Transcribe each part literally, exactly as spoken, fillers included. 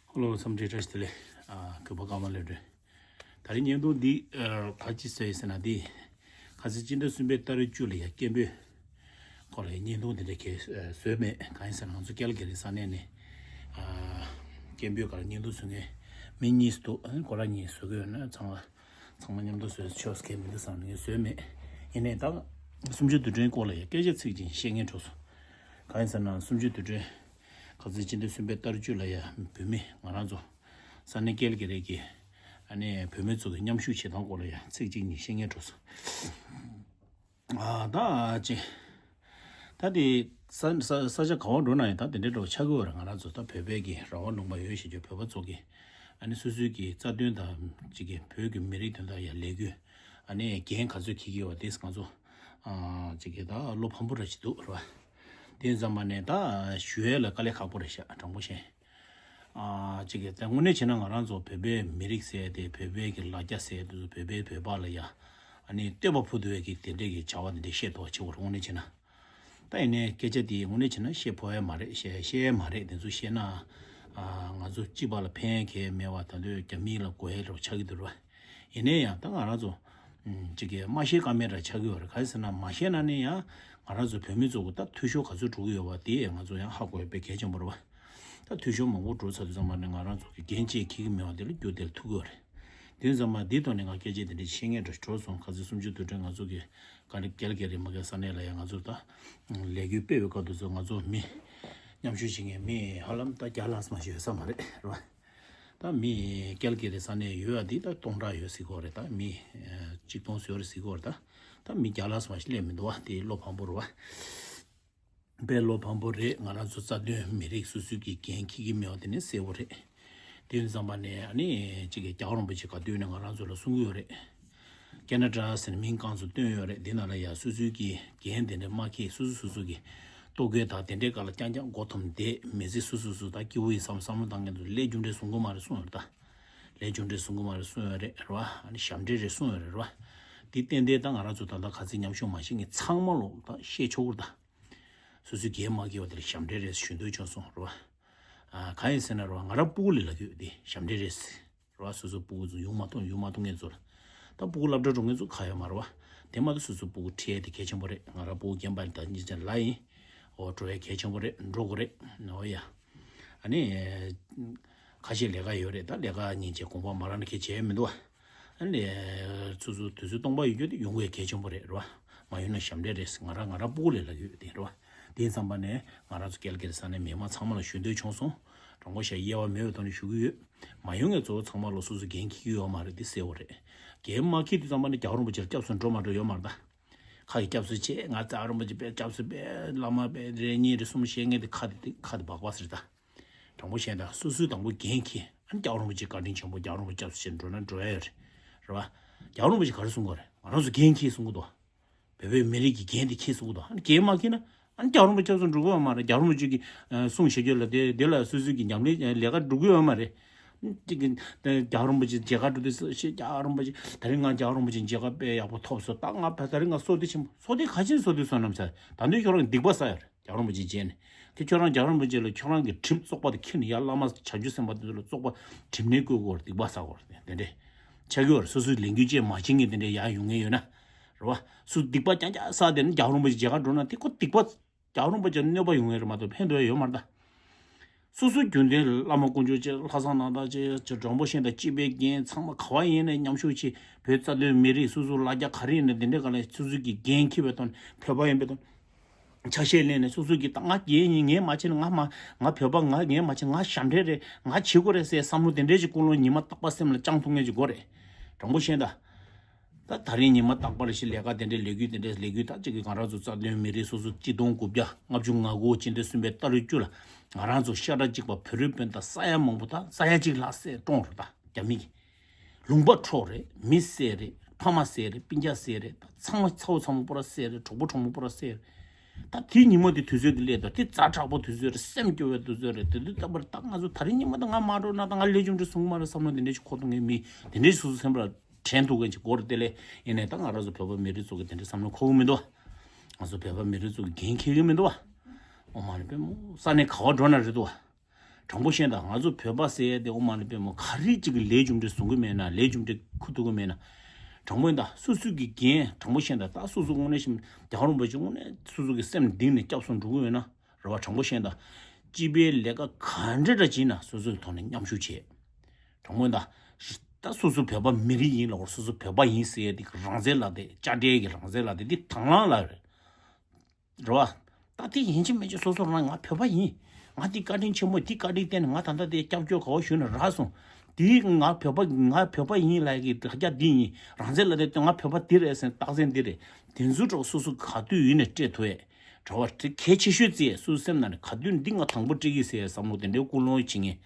ཧེ་ལོ། འཚམས་འདྲི། བཀྲ་ཤིས་བདེ་ལེགས། ཨ། གུས་པ་ཀརྨ་ལྷུན་གྲུབ། ད་རིང་བརྙན་ཐུང་འདི། ཨ། ག་ཅི་བཟོས་ཡིན་ཟེར་ན། འདི་ཁ་སང་སྤྱི་ཟླ་གསུམ་པའི་ཏ་རིག་བཅུ་ལ་ཡ་སྐད་འབོད་སྐོར་ལ་ཡ་བརྙན་ཐུང་དེ་འདྲ་གས་བཟོས་མེད། གང་ཡིན་ཟེར་ན་ང་ཚོ་ཀལ་ག་རི་ས་གནས་ནས། ཨ། སྐད་འབོད་སྒང་ལ་བརྙན་ཐུང་བཟོ་མཁན་མི་གཉིས་འདུག་ཨ་ནི་ཁོ་རང་གཉིས་བཟོ་གི་ཡོད་ན་ཚང་མ་ཚང་མ་མཉམ་དུ་བཟོས་ཆོག་མཁན་མི་འདུག་བསམ་ནས་བཟོས་མེད། ཡིན་ནའི་ད་གསུམ་བཅུའི་དུས་དྲན་སྐོར་ལ་ཡ་སྐད་ཆ་ཚིག་གཅིག་བཤད་སྙིང་བྲོ་སོང་། གང་ཡིན་ཟེར་ན་གསུམ་བཅུའི་དུས་དྲན་ཁ་སང་སྤྱི་ཟླ་གསུམ་པའི་ཏ་རིག་བཅུ་ལ་ཡ་བོད་མི་ང་རང་ཚོ་ས་གནས་ཀལ་ག་རི་གི་ཨ་ནི་བོད་མི་ཚོ་གི་མཉམ་ཞུགས་བྱེད་སྟངས་སྐོར་ལ་ཡ་ཚིག་གཅིག་གཉིས་བཤད་སྙིང་བྲོ་སོང་། ཨ། ད་ཅི། ད་དེ་ས་ས་ས་ཆ་ག་བར་འགྲོ་ན་ཡང་ད་དེ་འདྲའི་འདྲ་བོ་ཆགས་ཀྱི་ཡོད་རེད། ང་རང་ཚོ་ད་བོད་པའི་གི་རང་དབང་ལུང་པ་ཡོད་བཞིན་གྱི་བོད་པ་ཚོ་གི་ཨ་ནི་སོ་སོའི་གི་རྩ་དོན་དང་ཅིག་གི་བོད་ཀྱི་མི་རིགས་དོན་དག་ཡ་ལས་འགུལ་ཨ་ནི་འགན་ག་ཚོད་འཁྱེར་གྱི་ཡོད་པ་དེ་ང་ཚོ་ཨ་ཅིག་གི་ད་བློ་ཕམ་པོ་ར་ཅིག་འདུག་རེད་བ། དེ་ཙམ་པ་ནས་ད་ཞུ་ཡས་ལ་དཀའ་ལས་ཁག་པོ་རེད་ཤག་དྲང་པོ་བཤད། ཨ། གཅིག་གི་ད་དངོས་གནས་བྱས་ན་ང་རང་ཚོ་བོད་པའི་མི་རིགས་ཟེར་དེ་བོད་པའི་གི་ལ་རྒྱ་ཟེར་དེ་ཚོ་བོད་པའི་བོད་པ་ལ་ཡ་ཨ་ནི་བསྟོད་པ་ཕུལ་འདུག་པའི་གི་དེ་འདྲའི་གི་བྱ་བ་དེ་འདྲ་བཤད་དོ་ཆེ་བོར་དངོས་གནས་བྱས་ན། ད་ཡིན་ནའི་སྐད་ཆ་དེ་དངོས་གནས་བྱས་ན་བཤད་ཕོད་ཡ་མ་རེད། བཤད་བཤད་ཡ་མ་རེད། དེ་ཚོ་བཤད་ན་ཨ་ང་ཚོ་གཅིག་པ་ལ་ཕན་ཡ་གང་ཡང་མེད་པ། ད་དུང་རྒྱ་མི་ལ་གོ་ཡ་རོགས་ཆགས་ཀྱི་འདུག་ར། ཡིན་ནའི་ཡང་ད་ང་རང་ཚོ་ཨུམ། གཅིག་གི་མ་བཤད་ཀ་མེད་འདྲ་ཆགས་ཀྱི་ཡོད་རེད། ག་རེ་ཟེར་ན་མ་བཤད་ན་ནི་ཡང་ང་རང་ཚོ་བོད་མི་ཚོ་གི་ད་འཐུས་ཤོར་ག་ཚོད་འགྲོ་གི་ཡོད་པ་དེ་ང་ཚོ་ཡང་ཧ་གོ་ཡ་དཔེ་གལ་ཆེན་པོ་རེད་བ། ད་འཐུས་ཤོར་མང་པོ་འགྲོ་ཚར་དུས་ཙམ་པ་ནས་ང་རང་ཚོ་གི་འགན་ཅིག་འཁྱེར་གྱི་མེད་པ་དེ་ལ་རྒྱུ་དེ་ལ་ཐུག་གི་ཡོད་རེད། དེ་ཙམ་པ་འདི་ཐོག་ནས་ང་སྐད་ཆ་དེ་འདྲ་བཤད་ངེས་འདྲ་འགྲོ་སོང་། ཁ་སང་གསུམ་བཅུའི་དུས་དྲན་ང་ཚོ་གི་ཀལ་ག་རི་མ་གི་ས་གནས་ལ་ཡང་ང་ཚོ་ད་ལས་འགུལ་སྤེལ་བའི་སྐབས་དུས་ཚོད་ང་ཚོ་མི་མཉམ་ཞུགས་བྱེད་མཁན་མི་ཧ་ལམ་ད་བརྒྱ་ལྷག་ཙམ་ཞིག་ཡོད་ས་མ་རེད་རེད་བ། ད་མི་ཀལ་ག་རི་ས་གནས་ཡོད་ཡ་འདི་ད་སྟོང་ཕྲག་ཡོད་སྲིད་ཀྱི་ཡོད་རེད། ད་མི་ཨ་གཅིག་སྟོང་ཙམ་ཡོད་རེད་སྲིད་ཀྱི་ཡོད་རེད། ད་ད་མི་བརྒྱ་ལྷག་ཙམ་ཞིག་སླེབས་མི་འདུག་བ། དེ་བློ་ཕམ་པོ་རེད་བ། དཔེ་བློ་ཕམ་པོ་རེད། ང་རང་ཚོ་རྩ་དོན་མི་རིགས་སོ་སོའི་གི་འགན་འཁྱེར་གྱི་མེད་པ་དེ་ནི་གསལ་པོ་རེད། དེ་ཙམ་པ་ནས་ཨ་ནི་གཅིག་གི་རྒྱལ་བ་རིན་པོ་ཆེ་ག་དུས་ནས་ང་རང་ཚོ་ལ་གསུང་གི་ཡོད་རེད། ཁེ་ན་ཌ་ཟེར་ནས་མིང་རྐང་ཚོ་བཏོན་ཡོད་རེད། འདི་ནང་ལ་ཡ་སོ་སོའི་གི་འགན་དེ་འདྲ་མ་འཁྱེར། སོ་སོ་སོ་སོ་གི་ལྟོ་གོས་དང་དེ་འདྲའི་སྒང་ལ་རྐྱང་རྐྱང་མགོ་འཐོམས་བསྡད་མི་ཚེ་སོ་སོ་སོ་ད་སྐྱིད་པོ་ཡིན་བསམ་བསམ་བློ་བཏང་མཁན་ཚོ་ལས་རྒྱུ་འབྲས་བཟུང་གི་མ་རེད་གསུངས་ཡོད་རེད། ད་ལས་རྒྱུ་འབྲས་བཟུང་གི་མ་རེད་གསུངས་ཡོད་རེད་རེད་བ། ཨ་ནི་ཞབས་འདྲེན་རེད་གསུངས་ཡོད་རེད་རེད་བ། འདི་ཏན་ཏན་ད་ང་རང་ཚོ་ད་ལྟ་ཁ་སང་མཉམ་ཞུགས་མ་བྱེད་མཁན་ཚང་མ་ལོ་ད་བཤད་ཆོག་གི་རེད། ད་སོ་སོའི་འགན་མ་འཁྱེར་བ་དེ་ལ་ཞབས་འདྲེན་རེད་ཞུ་འདོད་བྱུང་སོང་རེད་བ། ཨ། གང་ཡིན་ཟེར་ན་རེད་བ། ང་རང་སྤུ་གུ་ལ་ལབ་ཀྱི་ཡོད་དེ་ཞབས་འདྲེན་རེད། རེད་བ། སོ་སོ་སྤུ་གུ་ཚོ་ཡོང་མ་ཐུབ་ཡོང་མ་ཐུབ་མཁན་ཚོ་ལ། ད་སྤུ་གུ་སློབ་གྲྭ་འགྲོ་མཁན་ཚོ་ཁག་ཡོད་མ་རེད་བ། དེ་མ་གཏོགས་སོ་སོ་སྤུ་གུ་ཁྲིད་ཡས་དེ་གལ་ཆེན་པོ་རེད། ང་རང་སྤུ་གུ་རྒན་པ་ད་གཉིས་ཅན་ལ་ཡིན། འོ་འགྲོ་ཡས་གལ་ཆེན་པོ་རེད། འགྲོ་དགོས་རེད། འོ་ཡ། ཨ་ནི། ཁ་ཤས་ལས་ཀ་ཡོད་རེད། ད་ལས་ཀ་ཉིན་བྱེད་དགོངས་པ་མ་རག་ན་ཁྱད་བྱས་མི་འདུག་བ། ཨ་ནི། སོ་སོ་དུས་ཚོད་སྟོང་པ་ཡོད་རྒྱུ་དེ་ཡོང་དགོས་གལ་ཆེན་པོ་རེད། རེད་བ། མ་ཡོང་ན་ཞབས་འདྲེན་རེད། ང་རང་ང་རང་སྤུ་གུ་ལ་ལབ་ཀྱི་ཡོད་དེ་རེད་བ། དེ་ཙམ་པ་ནས་ང་རང་ཚོ་ཀལ་ག་རི་ས་གནས་མི་མང་ཚང་མ་ལ་ཞུ་འདོད་བྱུང་སོང་། དྲང་པོ་བཤད་དབྱེ་བ་མེད་པའི་ཐོག་ནས་ཞུ་གི་ཡོད། མ་ཡོང་མཁན་ཚོ་ཚང་མ་ལོ་སོ་སོ་འགན་འཁྱེར་གྱི་ཡོད་མ་རེད། དེ་གསལ་པོ་རེད། འགན་མ་འཁྱེར་དུས་ཙམ་པ་ནས་རྒྱལ་བ་རིན་པོ་ཆེར་སྐྱབས་སུ་འགྲོ་མ་འགྲོ་ཡོད་མ་རེད་ད། ཁ་གི་སྐྱབས་སུ་མཆི། ང་རྒྱལ་བ་རིན་པོ་ཆེ་དཔེ་སྐྱབས་སུ་མཆི། བླ་མ་དཔེ་རེ་གཉིས་རེ་གསུམ་བཤད་མཁན་དེ་ཁ་དེ་ཁ་དེ་སྦག་སྦག་ཟེར་ད། དྲང་པོ་བཤད་ད་སོ་སོའི་དང་པོ་འགན་འཁྱེར། ཨ་ནི་རྒྱལ་བ་རིན་པོ་ཆེ་བཀའ་དྲིན་ཆེན་པོ་རྒྱལ་བ་རིན་པོ་ཆེ་སྐྱབས་སུ་མཆི་འགྲོ་ན་འགྲོ་ཡ་ཡོད་རེད། རེད་བ། རྒྱལ་བ་རིན་པོ་ཆེ་ག་རེ་གསུང་གི་ཡོད་རེད། ང་རང་ཚོ་འགན་འཁྱེར་གསུང་གི་འདུག་བོད་པའི་མི་རིགས་ཀྱི་འགན་དེ་འཁྱེར་གསུང་གི་འདུག་ཨ་ནི་འགན་མ་འཁྱེར་ན་ཨ་ནི་རྒྱལ་བ་རིན་པོ་ཆེ་སྐྱབས་སུ་འགྲོ་གི་ཡོད་མ་རེད། རྒྱལ་བ་རིན་པོ་ཆེ་གི་ཨ་གསུང་བཤད་རྒྱུ་ལ་དེ་དེ་ལ་སོ་སོའི་གི་ཉམས་ལེན་ལས་ཀ་འགྲོ་གི་ཡོད་མ་རེད། ཅིག་གི་རྒྱལ་བ་རིན་པོ་ཆེ་མཇལ་ཁ་འགྲོ་དུས་སུ་ཞེས་རྒྱལ་བ་རིན་པོ་ཆེ་ད་རིང་ང་རྒྱལ་བ་རིན་པོ་ཆེ་མཇལ་ཁ་དཔེ་ཡག་པོ་ཐོབ་སོང་། ད་ང་ད་རིང་ང་བསོད་བདེ་ཆེན་པོ། བསོད་བདེ་ག་ཅན་བསོད་བདེ་བསོད་ནམས་ཟེར། ད་འདོད་ཁྱོད་རང་སྡིག་པ་བསགས་ཡོད་རེད། རྒྱལ་བ་རིན་པོ་ཆེ་མཇལ་ནས། དེ་ཁྱོད་རང་རྒྱལ་བ་རིན་པོ་ཆེ་ལ་ཁྱོད་རང་གི་གྲིབ་བཙོག་པ་དེ་ཁྱེར་ནས་ཡར་བླ་མ་བྱང་ཆུབ་སེམས་དཔའ་དེ་ཚོ་ལ་བཙོག་པ་གྲིབ་ནད་བཀོལ་དགོས་རེད། སྡིག་པ་བསགས་དགོས་རེད། དེ་འདྲས་ཆགས་ཀྱི་ཡོད་རེད། སོ་སོའི་ལས་འགུལ་ཅན་མ་བྱེད་མཁན་དེ་འདྲས་ཡར་ཡོང་མཁན་ཡོད་ན། རེད་བ། སོ་སྡིག་པ་རྐྱང་རྐྱང་བསགས་དེ་ནི་རྒྱལ་བ་རིན་པོ་ཆེ་མཇལ་ཁ་འགྲོ་ན་དེ་ཁོ་སྡིག་པ། རྒྱལ་བ་རིན་པོ་ཆེ་གནོད་པ་ཡོང་ངེས་རེད་མ་གཏོགས་ཕན་ཐོགས་ཡ་ཡོད་མ་རེད་ད། སོ་སོའི་རྒྱུན་ལྡན་བླ་མ་དཀོན་མཆོག་བཅས་ལྷ་བསངས་སྣང་བརྟན་བཅས་དྲང་པོ་བཤད་ད་སྤྱི་པའི་འགན་ཚང་མ་ག་བ་ཡིན་ནའི་མཉམ་ཞུགས་བྱེད། བོད་རྩ་དོན་མི་རིགས་སོ་སོ་ལ་རྒྱ་ག་རེ་ཡིན་ནའི་དེ་འདྲའི་སྒང་ལ་སོ་སོའི་གི་འགན་འཁྱེར་བའི་ཐོག་ནས་བོད་པ་ཡིན་པའི་ཐོག་ནས་ཆ་ཤས་ལེན་ནས་སོ་སོའི་གི་ད་ང་རྒྱལ་ཡིན། ངས་མ་བྱས་ན་ང་མ་ང་བོད་པ་ང་ངས་མ་བྱས་ང་ཞབས་འདྲེན་རེད། ང་བྱེད་དགོས་རེད་ཟེར་བསམ་བློ་དེ་འདྲའི་ཅིག་ཀུན་སློང་ཉི་མ་རྟག་པར་སེམས་ལ་བཅངས་ཐུབ་མཁན་ཅིག་དགོས་རེད། དྲང་པོ་བཤད་ད། ད་ད་རིང་ཉི་མ་རྟག་པར་ཞིག་ལས་ཀ་དེ་འདྲའི་ལས་འགུལ་དེ་འདྲའི་ལས་འགུལ་ད་ཅིག་གི་ང་རང་ཚོ་རྩ་དོན་མི་རིགས་སོ་སོ་གཅིག་སྟོང་དགུ་བརྒྱ་ལྔ་བཅུ་ང་དགུ་སྤྱི་ཟླ་གསུམ་པའི་ཏ་རིག་བཅུ་ལ་ང་རང་ཚོ་ཤ་ཁྲག་གཅིག་པ་བོད་རིགས་སྤུན་ཟླ་ས་ཡ་མང་པོ་ད་ས་ཡ་གཅིག་ལྷག་བསད་བཀྲོངས་རེད། ད་རྒྱ་མི་གིས་ལུང་པ་འཕྲོག་རེད། མི་བསད་རེད། ཕ་མ་བསད་རེད། སྤུན་ཀྱག་བསད་རེད། ད་ཚང་མ་ཚ་བོ་ཚ་མོ་སྤུ་ར་བསད་རེད། གྲོགས་པོ་གྲོགས་མོ་སྤུ་ར་བསད་རེད། ད་དེའི་ཉིན་མོ་དེ་དུས་ཚོད་དེ་སླེབས་ད་དེ་ཛ་དྲག་པོ་དུས་ཚོད་རེད། སེམས་སྐྱོ་བའི་དུས་ཚོད་རེད། དེ་དུས་ལྟ་བུར་ད་ང་ཚོ་ད་རིང་ཉིན་མོ་ད་ང་མ་འགྲོ་ན་ད་ང་ལས་རྒྱུ་འབྲས་བཟུང་གི་མ་རེད་བསམ་བློ་དེ་འདྲ་ཞིག་འཁོར་ཐུབ་མཁན་མི་དེ་འདྲ་ཞིག་སོ་སོ་སེམས་པ་དྲན་ཐུབ་མཁན་ཅིག་དགོས་རེད། དེ་ལས་ཡིན་ནའི་ད་ང་རང་ཚོ་བོད་པ་མི་རིགས་ཚོ་གི་དེ་འདྲ་བསམ་བློ་འཁོར་གི་མི་འདུག་ང་ཚོ་བོད་པ་མི་རིགས་ཚོ་གི་འགན་འཁྱེར་གི་མི་འདུག་ཨོ་མ་ནི་དཔེ་མོ་ས་གནས་ག་བ་འགྲོ་ན་རེད་འདུག་དྲང་པོ་བཤད་ན་ད་ང་ཚོ་བོད་པ་ཟེར་ཡས་དེ་ཨོཾ་མ་ཎི་པདྨེ་ག་རེ་གཅིག་གི་ལས་རྒྱུ་འབྲས་བཟུང་གི་མེད་ན། ལས་རྒྱུ་འབྲས་འཁུར་ཐུབ་ཀྱི་མེད་ན། དྲང་པོ་ཡིན་ད། སོ་སོ་གི་འགན། དྲང་པོ་བཤད་ན་ད་ད་སོ་སོ་དངོས་གནས་བཤད་ན་རྒྱལ་བ་རིན་པོ་ཆེ་དངོས་གནས་སོ་སོ་གི་སེམས་གཏིང་ནས་སྐྱབས་སུ་འགྲོ་གི་ཡོད་ན། རེད་བ། དྲང་པོ་བཤད་ན་ད། སྤྱི་པའི་ལས་ཀ་ག་འདྲ་འདྲ་བྱེད་ན་སོ་སོའི་ཐོག་ནས་མཉམ་ཞུགས་བྱེད། དྲང་པོ་ཡིན་ད། ད་སོ་སོ་བོད་པ་མི་རིགས་ཡིན་ལབ་དགོས། སོ་སོ་བོད་པ་ཡིན་ཟེར་ཡས་དེ་རང་བཙན་ལབ་དེ། དཔྱ་ཁྲལ་གྱི་རང་བཙན་ལབ་དེ། འདི་དང་བླངས་ལབ་རེད། རེད་བ། ད་དེ་ཡིན་གཅིག་མིན་གཅིག་སོ་སོ་རང་ང་བོད་པ་ཡིན། ང་འདི་བཀའ་དྲིན་ཆེན་པོ། འདི་བཀའ་དྲིན་བརྟེན་ནས་ང་ད་ལྟ་དེ་སྐྱབས་བཅོལ་ག་པར་བཞུགས་ན་རག་སོང་། དེ་ང་བོད་པ། ང་བོད་པ་ཡིན་ལབ་ཀྱི་དྲ་རྒྱ་འདི་ཡིན། རང་བཙན་ལབ་དེ་ང་བོད་པ་འདི་རེད་ཟེར་རྟགས་མཚན་འདི་རེད། དེ་ཚོ་འདྲ་སོ་སོ་ག་དུས་ཡིན་ནས་སྤྲད་ཐུབ་ཡས། གྲྭ་བ་དེ་གལ་ཆེ་ཤོས་བརྩི་ཡས། སོ་སོ་སེམས་ནང་ནས་ག་དུས་འདི་ང་དང་པོ་སྤྲད་ཀྱི་ཟེར་བསམ་བློ་དེ་འདྲའི་ཀུན་སློང་བྱེད་མཁན།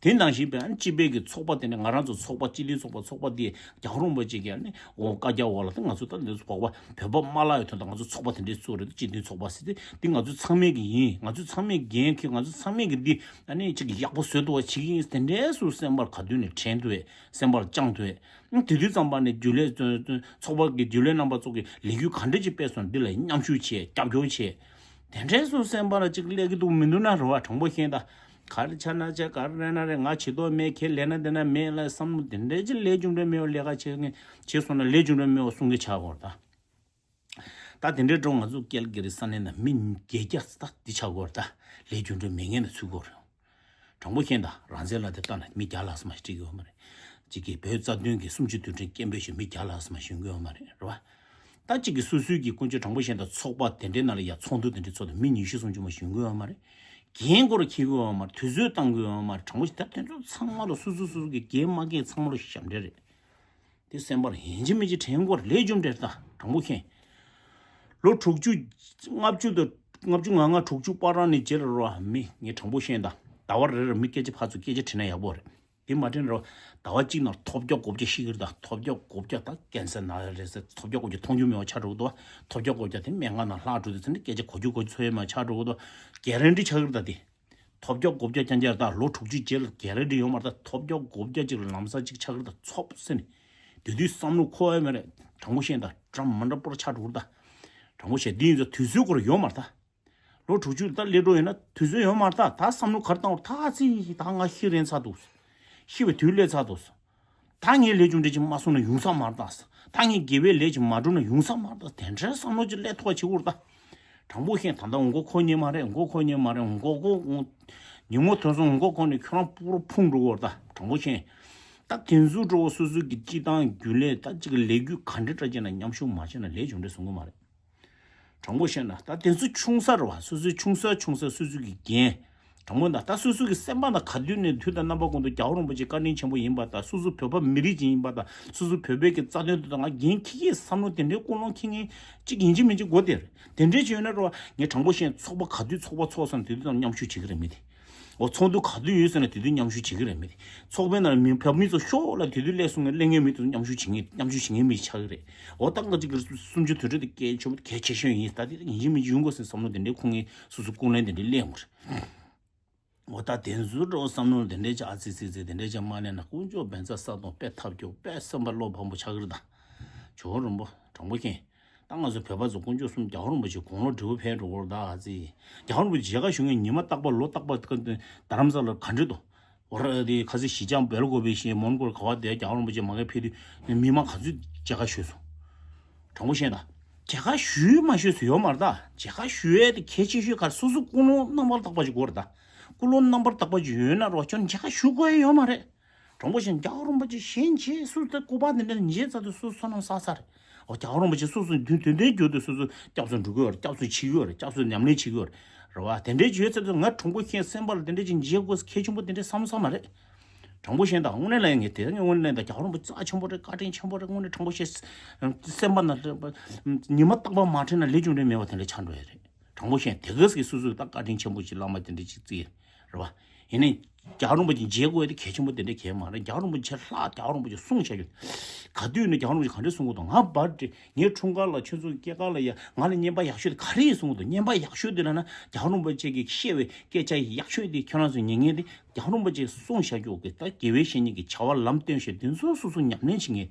དེ་ནང་བཞིན་པའི་ཨ་ནི་སྤྱི་པའི་གི་ཚོགས་པ་དེ་འདྲ། ང་རང་ཚོ་ཚོགས་པ། སྤྱི་ལེ་ཚོགས་པ། ཚོགས་པ་དེ་རྒྱལ་བ་རིན་པོ་ཆེ་གི་ཨ་ནི་འོ་བཀའ་རྒྱ་འོག་ལ། ད་ང་ཚོ་ད་འདི་ཚོ་བོད་པ། བོད་པ་མ་བརླག་ཡའི་དོན་དུ་ང་ཚོ་ཚོགས་པ་དེ་འདྲའི་བཙུགས་རེད། སྤྱི་མཐུན་ཚོགས་པ་ཟེར་ཏེ། འདི་ང་ཚོ་ཚང་མས་གི་ཡིན། ང་ཚོ་ཚང་མས་འགན་འཁྱེར། ང་ཚོ་ཚང་མས་གི་འདི་ཨ་ནི་ཅིག་ཡག་པོ་བཟོ་ཐུབ་པ་བྱེད་ཀྱི་ཡིན། དེ་འདྲའི་སོ་སོ་སེམས་པར་ག་དུས་ནས་དྲན་ཐུབ་ཡས། སེམས་པར་བཅངས་ཐུབ་ཡས། དེ་དུས་ཙམ་པ་ནས་རྒྱུན་ལས། ཚོགས་པ་གི་རྒྱུན་ལས་རྣམ་པ་ཚོ་གི་ལས་འགུལ་ག་འདྲ་ཅིག་སྤེལ་སོང་། འདི་ལ་མཉམ་ཞུགས་བྱེད། རྒྱབ་སྐྱོར་བྱེད། དེ་འདྲའི་སོ་སོ་སེམས་པ་ལ་ཅིག་སླེབས་ཀྱི་འདུག་མི་འདུག་ན། རེད་བ། དྲང་པོ་བཤད་ན་ད། ག་རེ་ཆགས་ན་ཆགས། ག་རེ་རེད་ན་རེད། ང་བྱེད་དོ་མེད། ཁྱེད་ལས་ན་དེ་ན་མེད་ལ་བསམ་བློ་དེ་འདྲའི་ཅིག་ལས་རྒྱུ་འབྲས་མེད་པ་ལས་ཀ་བྱེད་མཁན་བྱེད་སོང་ན་ལས་རྒྱུ་འབྲས་མེད་པ་གསུང་གི་ཆགས་ཀྱི་ཡོད་རེད་ད། ད་དེ་འདྲའི་འགྲོ། ང་ཚོ་ཀལ་གྷི་རི་ས་གནས་ན་མི་བརྒྱད་བརྒྱ་ད་འདི་ཆགས་ཀྱི་ཡོད་རེད་ད། ལས་རྒྱུ་འབྲས་མེད་མཁན་ལ་ཚུད་ཀྱི་ཡོད་རེད། དྲང་པོ་བཤད་ན་ད། རང་བཙན་ལབ་དེ་ལྟ་ན་མི་བརྒྱ་ལྷག་ཙམ་མ་ཞིག་སྤྲད་ཀྱི་ཡོད་མ་རེད། གཅིག་གིས་བོད་རྩ་དོན་གྱི་གསུམ་བཅུ་དོན་ཁྲིམས་སྐད་འབོད་ཞུ་མི་བརྒྱ་ལྷག་ཙམ་མ་ཞིག་ཡོང་གི་ཡོད་མ་རེད། རེད་བ། ད་གཅིག་གིས་སོ་སོའི་གི་ཀུན་སྤྱོད། དྲང་པོ་བཤད་ན་ད། ཚོགས་པ་དེ་འདྲའི་ནང་ལ་ཡ་ཚོགས་འདུ་དེ་འདྲའི་ཚོགས་དུས་མི་ཉི་ཤུ་སུམ་ཅུ་མ་ཞིག་ཡོང་གི་ཡོད་མ་རེད། འགན་ཁུར་འཁྱེར་གྱི་ཡོད་མ་རེད། དུས་ཚོད་བཏང་གི་ཡོད་མ་རེད། དྲང་པོ་བཤད་ད། དེ་ཚོ་ཚང་མ་ལ་སོ་སོ་སོ་སོ་གི་འགན་མ་འཁྱེར་ཚང་མ་ལ་ཞབས་འདྲེན་རེད། དེ་སེམས་པར་ཡིན་གཅིག་མིན་གཅིག་དྲན་དགོས་རེད། ལས་རྒྱུ་འབྲས་ད། དྲང་པོ་བཤད། ལོ་དྲུག་ཅུ། ལྔ་བཅུ་དང་ལྔ་བཅུ་ང་ལྔ། དྲུག་ཅུ་བར་རང་ནས་རྗེས་ལ་རོ། མི་ངས་དྲང་པོ་བཤད་ད། ཟླ་བ་རེ་རེ་མི་སྐད་ཆ་ཕར་ཚུར་སྐད་ཆ་དྲིས་ན་ཡག་པོ་རེད། དེ་མ་དྲིས་ན་རོ། ཟླ་བ་གཅིག་ནང་ཐོལ་རྒྱག་སྒོ་བརྒྱ་ཤི་གི་རེད་ད། ཐོལ་རྒྱག་སྒོ་བརྒྱ་ད་ཀན་སར་ན་རེད་ཟེར། ཐོལ་རྒྱག་སྒོ་བརྒྱ་མཐོང་རྒྱུ་མེད་པ་ཆགས་འགྲོ་གི་འདུག་བ། ཐོལ་རྒྱག་སྒོ་བརྒྱ་དེ་སྨན་ཁང་ནང་ལྷག་འགྲོ་དུས་ཚོད་ནས་སྐད་ཆ་གོ་རྒྱུ་གོ་རྒྱུ་ཚོར་ཡས་མེད་པ་ཆགས་འགྲོ་གི་འདུག་གེ་རན་ཊི་ཆགས་གི་རེད་ད་དེ། ཐོལ་རྒྱག་སྒོ་བརྒྱ་རྐྱང་རྐྱང་རེད་ད། ལོ་དྲུག་ཅུ་རྗེས་ལ་གེ་རན་ཊི་ཡོད་མ་རེད་ད། ཐོལ་རྒྱག་སྒོ་བརྒྱ་ཅིག་ལམ་སང་ཅིག་ཆགས་ཀྱི་རེད་ད། ཚོབ་ཟེར་ནས། དེ་དུས་བསམ་བློ་འཁོར་ཡ་མེད་རེད། དྲང་པོ་བཤད་ད། འདྲ་མི་འདྲ་པོ་ར་ཆགས་འགྲོ་གི་རེད་ད། དྲང་པོ་བཤད། འདི་ཡིན་ཙང་དུས་ཚོད་ཁོ་རང་ཡོད་མ་རེད་ད། ལོ་དྲུག་ཅུ་ད་སླེབས་འགྲོ་ཡོད་ན་དུས་ཚོད་ཡོད་མ་རེད་ད། ད་བསམ་བློ་ག་རེ་བཏང་བ། ད་ཅི་ད་ང་ཤི་རན་ཚར་འདུག་ཤི་བའི་དུས་སླེབས་ཚར་འདུག་ད་ངས་ལས་རྒྱུ་འབྲས་ཅིག་མ་སོང་ན་ཡོང་ས་མ་རེད་ད། ད་ངས་དགེ་བའི་ལས་ཅིག་མ་བསྒྲུབས་ན་ཡོང་ས་མ་རེད་ད། དེ་འདྲའི་བསམ་བློ་ཅིག་སླེབས་ཐུབ་པ་བྱེད་དགོས་རེད་ད། དྲང་པོ་བཤད། ད་ལྟ་མགོ་འཁོར་མཁན་མ་རེད། མགོ་འཁོར་མཁན་མ་རེད། མགོ་འཁོར། ཉིན་མོ་ཐོན་སོང་མགོ་འཁོར་ནས་ཁྱོད་རང་པུ་རུ་ཕུང་འགྲོ་གི་རེད་ད། དྲང་པོ་བཤད། ད་དེ་ཚོ་འགྲོ་བ་སོ་སོ་གི་སྤྱི་བཏང་རྒྱུན་ལས་ད་ཅིག་ལས་འགུལ་ག་འདྲ་འདྲ་བྱས་ན་མཉམ་ཞུགས་མ་བྱས་ན་ལས་རྒྱུ་འབྲས་བཟང་པོ་མ་རེད། དྲང་པོ་བཤད་ན་ད་དེ་ཚོ་ཆུང་ས་རེད་བ། སོ་སོའི་ཆུང་ས་ཆུང་ས་སོ་སོ་གི་འགན། དྲང་པོ་ད། ད་སོ་སོ་གི་སེམས་པ་ན་ག་དུས་ནས་དུས་དང་རྣམ་པ་ཀུན་ཏུ་རྒྱལ་བ་རིན་པོ་ཆེ་བཀའ་དྲིན་ཆེན་པོ་ཡིན་པ་དང་། སོ་སོ་བོད་པ་མི་རིགས་ཅིག་ཡིན་པ་དང་། སོ་སོ་བོད་པའི་གི་རྩ་དོན་དུ་ད་ང་འགན་འཁྱེར་གྱི་བསམ་བློ་དེ་འདྲའི་ཀུན་སློང་འཁྱེར་མཁན་གཅིག་ཡིན་གཅིག་མིན་གཅིག་དགོས་དེ་རེད། དེ་འདྲའི་བྱས་ཡོད་ན་རེད་བ། ངས་དྲང་པོ་བཤད། ཚོགས་པ་ག་དུས་ཚོགས་པ་ཚོགས་སོང་དེ་དུས་ཙམ་མཉམ་ཞུགས་བྱེད་ཀྱི་རེད་མི་དེ། འོ་ཚོགས་འདུ་ག་དུས་ཡོད་ཟེར་ན་དེ་དུས་མཉམ་ཞུགས་བྱེད་ཀྱི་རེད་མི་དེ། ཚོགས་པའི་ནང་ལ་མི་བབ་མི་ཚོ་ཤོག་ལ་དེ་དུས་སླེབས་སོང་ངས་སླེབས་མཁན་མི་དེ་ཚོ་མཉམ་ཞུགས་བྱེད་མཁན། མཉམ་ཞུགས་བྱེད་མཁན་མི་ཆགས་ཀྱི་རེད། འོ་ད་ང་གཅིག་གི་སུམ་ཅུ་དོན་ཁྲིད་དེ་གལ་ཆེན་པོ་གལ་ཆེ་ཤོས་ཡིན། ད་དེ་ཡིན་གཅིག་མིན་གཅིག་ཡོང་དགོས་ཟེར་བསམ་བློ་དེ་འདྲའི་ཁོང་གིས་སོ་སོ་ཀུན་སློང་དེ་འདྲའི་སླེབས་ཡོང་གི་རེད། འོ་ད་དེ་ཚོ་འགྲོ་བསམ་བློ་དེ་འདྲའི་ཅིག་ཨ་ཙི་ཙི་ཙི་དེ་འདྲའི་ཅིག་མ་སླེབས་ན། དཀོན་མཆོག་བཛྲ་ས་ཏྭ་དཔེ་ཐབས་སྐྱོ། དཔེ་སེམས་པ་བློ་ཕམ་པོ་ཆགས་ཀྱི་རེད་ད། ཇོ་བོ་རིན་པོ་དྲང་པོ་མཁྱེན། ད་ང་ཚོ་བོད་པ་ཚོ་དཀོན་མཆོག་གསུམ། རྒྱལ་བ་རིན་པོ་ཆེ་དགུང་ལོ་བགྲེས་པོ་ཕེབས་འགྲོ་གི་རེད་ད། ཨ་ཙི། རྒྱལ་བ་རིན་པོ་ཆེ་མཇལ་ཁ་ཞུ་མཁན་ཉི་མ་རྟག་པར་ལོ་རྟག་པར་རྡ་རམ་ས་ལར་ག་འདྲ་འདུག་འོ་ར་དེ་ཁ་སང་ཞི་ཅང་སྦེལ་ཀོབ་བཞིན་མོན་གྷོ་ག་བ་དེ་རྒྱལ་བ་རིན་པོ་ཆེ་མ་གིར་ཕེབས་དུས་མི་མང་ག་ཚོད་མཇལ་ཁ་ཞུས་སོང་། དྲང་པོ་བཤད་ན། མཇལ་ཁ་ཞུས་མ་ཞུས་སུ་ཡོད་མ་རེད་ད། མཇལ་ཁ་ཞུ་ཡས་དེ་གལ་ཆེ་ཤོས་ག་རེ། སོ་སོ་ཀུན་སློང་རྣམ་པར་དག་པ་ཞིག་དགོས་རེད་ད། ཀུན་སློང་རྣམ་པར་དག་པ་ཞིག་ཡོད་ན་རོགས་ཁྱོད་མཇལ་ཁ་ཞུ་དགོས་ཡས་ཡོད་མ་རེད། དྲང་པོ་བཤད་ན་རྒྱལ་བ་རིན་པོ་ཆེ་ཞལ་མཇལ་སུ་ད་སྐུ་པར་དེ་འདྲ་མཇལ་ཚར་དུས་སོ་སོ་ནང་ས་ས་རེད། འོ་རྒྱལ་བ་རིན་པོ་ཆེ་སོ་སོ་དུས་དུས་དེ་འགྱུར་དུས་སོ་སོ་སྐྱབས་སུ་འགྲོ་གི་ཡོད་རེད། སྐྱབས་སུ་མཆི་གི་ཡོད་རེད། སྐྱབས་སུ་ཉམས་ལེན་བྱེད་ཀྱི་ཡོད་རེད། རེད་བ། དེ་འདྲའི་བྱེད་ཚད་དུ་ང་དྲང་པོ་བཤད་སེམས་པ་ལ་དེ་འདྲའི་ཅིག་མཇལ་དགོས་གལ་ཆེན་པོ་དེ་འདྲའི་བསམ་བསམ་མ་རེད། དྲང་པོ་བཤད་ན་ད་དངོས་གནས་ལ་ཡང་ངས་དེ་རིང་དངོས་གནས་ད་རྒྱལ་བ་རིན་པོ་ཆེ་རྩ་ཆེན་པོ་རེད། བཀའ་དྲིན་ཆེན་པོ་རེད། དངོས་གནས་དྲང་པོ་བཤད། སེམས་པ་ན་ཉི་མ་རྟག་པར་མ་དྲན་ན་ལས་རྒྱུ་འབྲས་མེད་པ་དེ་འདྲ་ཆགས་འགྲོ་ཡ་རེད། དྲང་པོ་བཤད་ན་དེ་ག་ཟིག་སོ་སོས་ད་བཀའ་དྲིན་ཆེན་པོ་ཞིག་བླ་མ་དེ་འདྲ་ཅིག་བརྩི་ཡ་རེད་བ། ཡིན་ནའི་རྒྱལ་བ་རིན་པོ་ཆེ་མཇལ་དགོས་ཡ་དེ་གལ་ཆེན་པོ་དེ་འདྲ་གལ་མ་རེད། རྒྱལ་བ་རིན་པོ་ཆེ་ལྷག་རྒྱལ་བ་རིན་པོ་ཆེ་གསུང་བྱ་རྒྱུ། ག་དུས་ནས་རྒྱལ་བ་རིན་པོ་ཆེ་ག་འདྲ་གསུང་གི་འདུག་ང་བར་དེ་ངའི་འཁྲུངས་སྐར་ལ་ཁྱོད་ཚོ་གི་སྐྱེས་སྐར་ལ་ཡ་ང་ལ་བརྙན་པར་ཡག་ཤོས་དེ་ག་རེ་ཡིན་གསུང་གི་འདུག་བརྙན་པར་ཡག་ཤོས་དེ་ལབ་ན་རྒྱལ་བ་རིན་པོ་ཆེ་གིས་བཤད་པའི་སྐད་ཆ་ཡག་ཤོས་དེ་ཁྱོད་རང་ཚོ་ཉན་མཁན་དེ་རྒྱལ་བ་རིན་པོ་ཆེ་གསུང་བྱ་རྒྱུ་གི་ད་དགེ་བའི་བཤེས་གཉེན་གྱི་བྱ་བ་ལམ་སྟོན་བྱེད་དེ་ཚོ་སོ་སོ་ཉམས་ལེན་བྱེད་མཁན།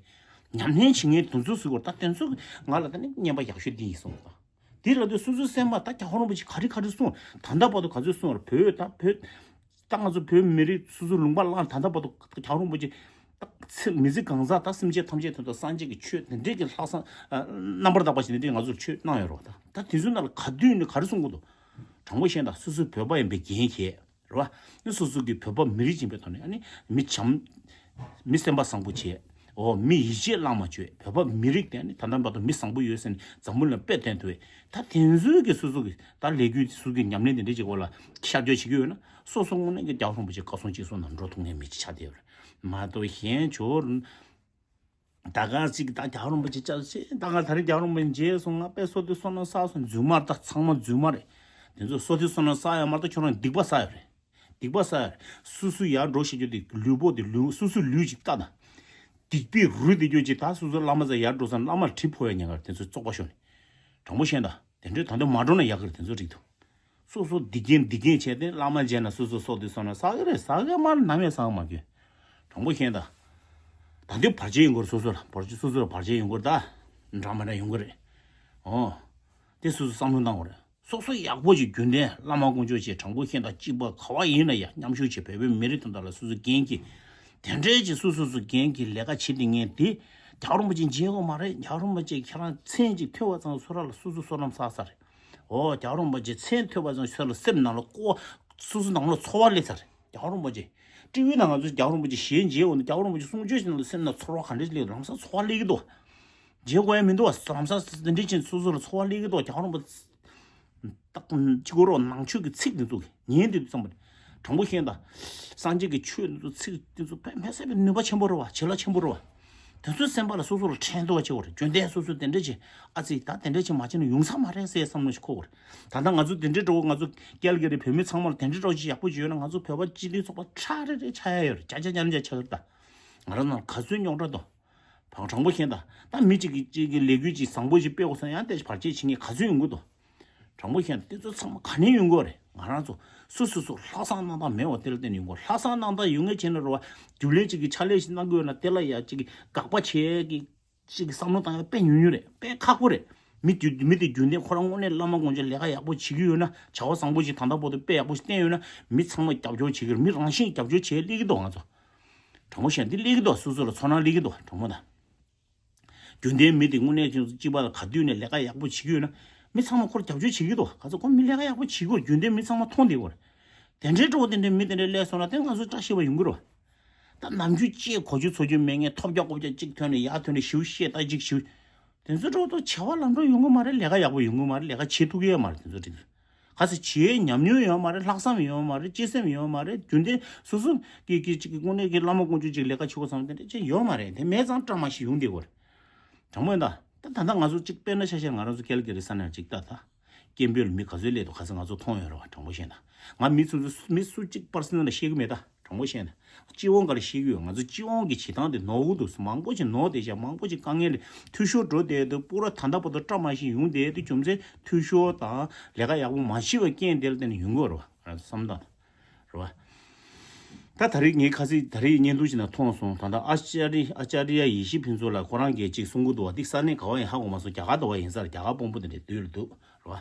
ཉམས་ལེན་བྱེད་མཁན་དེ་ཚོ་ཟེར་དགོས་ད། དེ་ཚོ་ང་ལ་ད་ནི་བརྙན་པར་ཡག་ཤོས་འདི་ཡིན་གསུངས་པ། དེ་ལ་དེ་སོ་སོའི་སེམས་པ་ད་རྒྱལ་བ་རིན་པོ་ཆེ་ག་རེ་ག་རེ་གསུངས། ད་ལྟ་བར་དུ་ག་ཚོད་གསུངས་རེད། བོད་ད་བོད་ ད་ང་ཚོ་བོད་མི་རིགས་སོ་སོའི་ལུང་པ་བླངས། ད་ལྟ་བར་དུ་རྒྱལ་བ་རིན་པོ་ཆེ་ད་ཚེ་མི་ཚེ་གང་ཟག་ད་སེམས་ཅན་ཐམས་ཅད་དོན་དུ་སངས་རྒྱས་ཀྱི་ཆོས་དེ་འདྲས་ཀྱི་ལྷག་བསམ་ཨ་རྣམ་པར་དག་པ་ཞིག་འདི་འདྲས་ང་ཚོར་ཆོས་གནང་ཡོད་རེད་བ། ད་ད་དེ་ཚོའི་ནང་ལ་ག་དུས་ནས་ག་རེ་གསུང་གི་འདུག་དྲང་པོ་བཤད་ན་ད་སོ་སོའི་བོད་པ་ཡིན་པའི་འགན་བཞེས། རེད་བ། ནི་སོ་སོ་གི་བོད་པ་མི་རིགས་ཡིན་པའི་ཐོག་ནས་ཨ་ནི་མི་བྱམས། མི་སེམས་པ་བཟང་པོ་བྱས། འོ་མི་ཡིད་ཆེས་བླ་མ་བྱོས། བོད་པ་མི་རིགས་དེ་ནི་ད་ལྟ་བར་དུ་མི་བཟང་པོ་ཡོད་ཟེར་ནས་འཛམ་བུ་གླིང་དཔེ་སྟོན་ཐུབ་པས། ད་དེ་ཚོའི་གི་སོ་སོ་གི་ད་ལས་འགུལ་སོ་སོ་གི་ཉམས་ལེན་དེ་འདྲས་ཀྱི་སྐོར་ལ་ཤར་བསྐྱོད་བྱེད་ཀྱི་ཡོད་ན་སོ་སོ་དངོས་གནས་ཀྱི་རྒྱལ་བ་རིན་པོ་ཆེ་བཀའ་གསུང་གཅིག་གསུང་ནང་འགྲོ་ཐུབ་མཁན་མི་ཅིག་ཆགས་བསྡད་ཡོད་རེད། མ་གཏོགས་གཞན་ཆོར་ད་ག་ཅིག་ད་རྒྱལ་བ་རིན་པོ་ཆེ་བཅར་ཆེ་ད་ག་ད་རེས་རྒྱལ་བ་རིན་པོ་ཆེ་མཇལ་སོང་། ང་དཔེ་བསོད་བདེ་བསོད་ནམས་བསགས་སོང་། རྫུན་མ་རེད། ད་ཚང་མ་རྫུན་མ་རེད། དེ་ཚོ་བསོད་བདེ་བསོད་ནམས་བསགས་ཡོད་མ་གཏོགས་ཁྱོད་རང་སྡིག་པ་བསགས་ཡོད་རེད། སྡིག་པ་བསགས། སུ་སུ་ཡར་འགྲོ་ཤེས་རྒྱུ་དེ་ལུས་པོ་དེ་ལུས་སུ་སུ་ལུས་ཅིག་ལྟ་དང་། སྡིག་པའི་རུས་དེ་རྒྱུ་ཅིག་ད་སུ་སུ་བླ་མ་ཚོ་ཡར་འགྲོ་ས་བླ་མར་གྲིབ་ཕོག་ཡ་ཉེན་ཁ་རེད། དེ་ཚོ་བཙོག་པ་ཤོར་ནས། དྲང་པོ་བཤད་ད། དེ་འདྲའི་ད་འདོད་མ་འགྲོ་ན་ཡག་གི་རེད། དེ་ཚོ་རིགས་དང་། སོ་སོ་སྡིག་རྐྱེན་སྡིག་རྐྱེན་བྱས་ཏེ་བླ་མ་མཇལ་ན་སོ་སོ་སོགས་དེ་སོང་ན་བསགས་གི་རེད། བསགས་གི་མ་ནམ་ཡང་བསགས་མ་གི། དྲང་པོ་བཤད་ད། ད་འདོད་བར་ཆད་ཡོང་གི་རེད། སོ་སོ་ལ་བར་ཆད་སོ་སོ་ལ་བར་ཆད་ཡོང་གི་རེད་ད། འདྲ་མི་འདྲ་ཡོང་གི་རེད། ཨོ། དེ་སོ་སོ་བསམ་བློ་བཏང་དགོས་རེད། སོ་སོ་ཡག་པོ་ཅིག་རྒྱུན་ལྡན་བླ་མ་དཀོན་མཆོག་ཅིག་དྲང་པོ་བཤད་ད་སྐྱིད་པ་ག་བ་ཡིན་ན་ཡ་མཉམ་ཞུགས་བྱེད། བོད་པའི་མི་རིགས་དོན་དག་ལ་སོ་སོ་འགན་འཁྱེར། དེ་འདྲའི་ཅིག་སོ་སོ་སོ་འགན་འཁྱེར་ལས་ཀ་བྱེད་དེ་ངས་དེ་རྒྱལ་བ་རིན་པོ་ཆེ་མཇལ་དགོས་མ་རེད། རྒྱལ་བ་རིན་པོ་ཆེ་ཁྱེད་རང་མཚན་ཅིག་ཐོས་པ་ཙམ་སོ་ར་ལ་སོ་སོ་བསོད་ནམས་བསགས་ས་རེད། ཨོ་རྒྱལ་བ་རིན་པོ་ཆེ་མཚན་ཐོས་པ་ཙམ་སོ་ར་ལ་སེམས་ནང་ལ་ཀོ་སོ་སོ་ནང་ལ་ཚོར་བ་སླེབས་ས་རེད། རྒྱལ་བ་རིན་པོ་ཆེ་ཊི་བི་ནང་ང་ཚོ་རྒྱལ་བ་རིན་པོ་ཆེ་ཞལ་མཇལ་འོང་དུས་རྒྱལ་བ་རིན་པོ་ཆེ་གསུང་ཆོས་ཞིག་ནང་ལ་སེམས་ནང་ཚོར་བ་ག་འདྲ་ཞིག་སླེབས། ལམ་སང་ཚོར་བ་སླེབས་ཀྱི་འདུག་མཇལ་དགོས་ཡ་མི་འདུག་བ། ལམ་སང་འདི་འདྲ་ཅན་སོ་སོ་ལ་ཚོར་བ་སླེབས་ཀྱི་འདུག་རྒྱལ་བ་རིན་པོ་ཆེ་ཀོ་རོ་ནང་ཆོས་ཀྱི་ཚིག་འདི་ཚོ་ཉན་དུས་ཙམ་པ་དྲང་པོ་བཤད་ད། སངས་རྒྱས་ཀྱི་ཆོས་འདི་ཚོ་ཚིག་འདི་ཚོ་དཔེ་མི་སྲིད་པའི་ནུས་པ་ཆེན་པོ་རེད་བ། བྱིན་རླབས་ཆེན་པོ་རེད་བ། དེ་ཚོའི་སེམས་པ་ལ་སོ་སོ་ལ་དྲན་ཐུབ་པ་བྱེད་དགོས་རེད། རྒྱུན་ལྡན་སོ་སོ་དེ་འདྲ་ཅིག་ཨ་ཙི་ད་དེ་འདྲ་ཅིག་མ་བྱས་ན་ཡོང་ས་མ་རེད་ཟེར་བསམ་བློ་ཞིག་འཁོར་དགོས་རེད། ད་ལྟ་ང་ཚོ་དེ་འདྲའི་འགྲོ་ང་ཚོ་ཀལ་ག་རི་བོད་མི་ཚང་མ་ལ་དེ་འདྲའི་འགྲོ་ཅིག་ཡག་པོ་ཅིག་ཡོད་ན་ང་ཚོ་བོད་པ་སྤྱི་མཐུན་ཚོགས་པ་ཁྲ་རེ་རེ་ཆགས་ཡ་ཡོད་རེད། ཅ་ཅ་ཅ་ལ་ཅ་ཆགས་ཀྱི་རེད་ད། ང་རང་ནང་ག་ཚོད་རྙོག་དྲ་དང་། བག་དྲང་པོ་བཤད་ད། ད་མི་གཅིག་གིས་གཅིག་གི་ལས་འགུལ་ཅིག་བཟང་པོ་ཞིག་སྤེལ་དགོས་ཟེར་ཡང་དེ་བར་ཆད་བྱེད་མཁན་ག་ཚོད་ཡོང་གི་འདུག་དྲང་པོ་བཤད་ན་དེ་ཚོ་ཚང་མ་ག་ནས་ཡོང་གི་རེད། ང་རང་ཚོ་སོ་སོ་སོ་ལྷག་བསམ་རྣམ་དག་མེད་པ་དེ་ལ་བརྟེན་ནས་ཡོང་གི། ལྷག་བསམ་རྣམ་དག་ཡོད་མཁན་བྱས་ན་རེད་བ། རྒྱུན་ལས་ཅིག་གི་ཕྱག་ལས་ཤིག་གནང་གི་ཡོད་ན་དེ་ལ་ཡ་ཅིག་གི་དགག་པ་བྱེད་ཀྱི་ཅིག་གི་བསམ་བློ་བཏང་ཡ་དཔེ་ཉུང་ཉུང་རེད། དཔེ་ཁག་པོ་རེད། མི་རྒྱུ་མི་དེ་རྒྱུན་ལྡན་ཁོ་རང་དངོས་གནས་བླ་མ་དཀོན་མཆོག་ལས་ཀ་ཡག་པོ་བྱེད་ཀྱི་ཡོད་ན། བྱ་བ་བཟང་པོ་ཞིག་ད་ལྟ་བར་དུ་དཔེ་ཡག་པོ་ཞིག་བསྟན་ཡོད་ན་མི་ཚང་མ་རྒྱབ་སྐྱོར་བྱེད་ཀྱི་རེད། མི་རང་བཞིན་རྒྱབ་སྐྱོར་བྱེད་སླེབས་ཀྱི་འདུག་ང་ཚོ། དྲང་པོ་བཤད་ན་འདི་སླེབས་ཀྱི་འདུག་སོ་སོ་ལ་ཚོར་སྣང་སླེབས་ཀྱི་འདུག་དྲང་པོ་ད། རྒྱུན་ལྡན་མི་དེ་དངོས་གནས་ཁྱོད་ཚོ་གཅིག་པ་ལ་ག་དུས་ནས་ལས་ཀ་ཡག་པོ་བྱེད་ཀྱི་ཡོད་ན་མི་ཚང་མ་ཁོར་རྒྱབ་སྐྱོར་བྱེད་ཀྱི་འདུག་ག་ཚོད་ཁོ་མི་ལས་ཀ་ཡག་པོ་བྱེད་ཀྱི་ཡོད། རྒྱུན་ལྡན་མི་ཚང་མ་མཐོང་བསྡད་ཀྱི་ཡོད་རེད། དེ་འདྲའི་འགྲོ་བ་དེ་འདྲའི་མི་དེ་འདྲའི་སླེབས་སོང་ན་དེ་ང་ཚོ་བཀྲ་ཤིས་པ་ཡོང་གི་རེད་བ། ད་ནམ་རྒྱུན་ཅིག་གོ་རྒྱུ་ཚོར་རྒྱུ་མེད་མཁན་ཐོབ་རྒྱག་ལྐོག་རྒྱག་ཅིག་ཐོན་ནས་ཡར་ཐོན་ནས་ཞིའུ་བཤད་ད་ཅིག་ཞིའུ། དེ་ཚོ་འགྲོ་བ་དང་བྱ་བ་ལམ་འགྲོ་ཡོང་གི་མ་རེད། ལས་ཀ་ཡག་པོ་ཡོང་གི་མ་རེད། ལས་ཀ་བྱེད་ཐུབ་ཀྱི་ཡོད་མ་རེད། དེ་ཚོ་འགྲིག་ག་ཚོད་བྱེད་ཉམས་མྱོང་ཡོད་མ་རེད། ལྷག་བསམ་ཡོད་མ་རེད། གཅེས་སེམས་ཡོད་མ་རེད། རྒྱུན་ལྡན་སོ་སོ་གི་གི་ཅིག་དངོས་གནས་ཀྱི་བླ་མ་དཀོན་མཆོག་ཅིག་ལས་ཀ་བྱེད་དགོས་བསམ་དེ་འདྲ་ཅིག་ཡོད་མ་རེད། དེ་མེད་ཙང་བཀྲ་མ་ཤིས་ཡོང་བསྡད་ཀྱི་ཡོད་རེད། དྲང་མོ་ཡིན་ད། ད་ད་ལྟ་ང་ཚོ་གཅིག་དཔེར་ན་ཆ་བཞག་ང་རང་ཚོ་ཀལ་ག་རི་ས་ནས་གཅིག་ལྟ་ད། སྐད་འབོད་ལ་མི་ག་ཚོད་སླེབས་འདུག་ག་ཚོད་ང་ཚོ་མཐོང་ཡོད་རེད་བ། དྲང་པོ་བཤད་ན། ང་མི་སུ་ཚོ་མི་སུ་གཅིག་པར་སོ་ནལ་ལ་བཤད་གི་མེད་ད། དྲང་པོ་བཤད་ན། སྤྱི་དབང་ག་རེ་བཤད་གི་ཡོད། ང་ཚོ་སྤྱི་དབང་གི་བྱེད་སྟངས་དེ་ནོར་གི་འདུག་མང་པོ་ཞིག་ནོར་བསྡད་ཤག་མང་པོ་ཞིག་དཀའ་ངལ་ལས་འཐུས་ཤོར་འགྲོ་བསྡད་འདུག་པུ་ར་ད་ལྟ་བར་དུ་བཀྲ་མ་ཤིས་ཡོང་བསྡད་དེ་རྒྱུ་མཚན་འཐུས་ཤོར་དང་ལས་ཀ་ཡག་པོ་མ་བྱས་པའི་རྐྱེན་དེ་ལ་བརྟེན་ནས་ཡོང་གི་ཡོད་རེད་བ། ང་ཚོ་བསམ་སྟངས་དང་། རེད་བ། ད་ད་རེས་ངས་ཁ་སང་ད་རེས་བརྙན་ཐུང་ཞིག་ནང་མཐོང་སོང་། ད་ལྟ་ཨ་ཅཱ་རི་ཨ་ཅཱ་རི་ཡ་ཡེ་ཤེས་ཕུན་ཚོགས་ལགས་ཁོ་རང་གིས་ཅིག་གསུང་གི་འདུག་བ། འདི་ས་གནས་ག་བ་ཡིན་ཧ་གོ་མ་སོང་། རྒྱ་གར་དུ་བ་ཡིན་ས་རེད། རྒྱ་གར་དཔོན་པོ་དེ་འདྲས་སྡོད་ལ་འདུག་རེད་བ།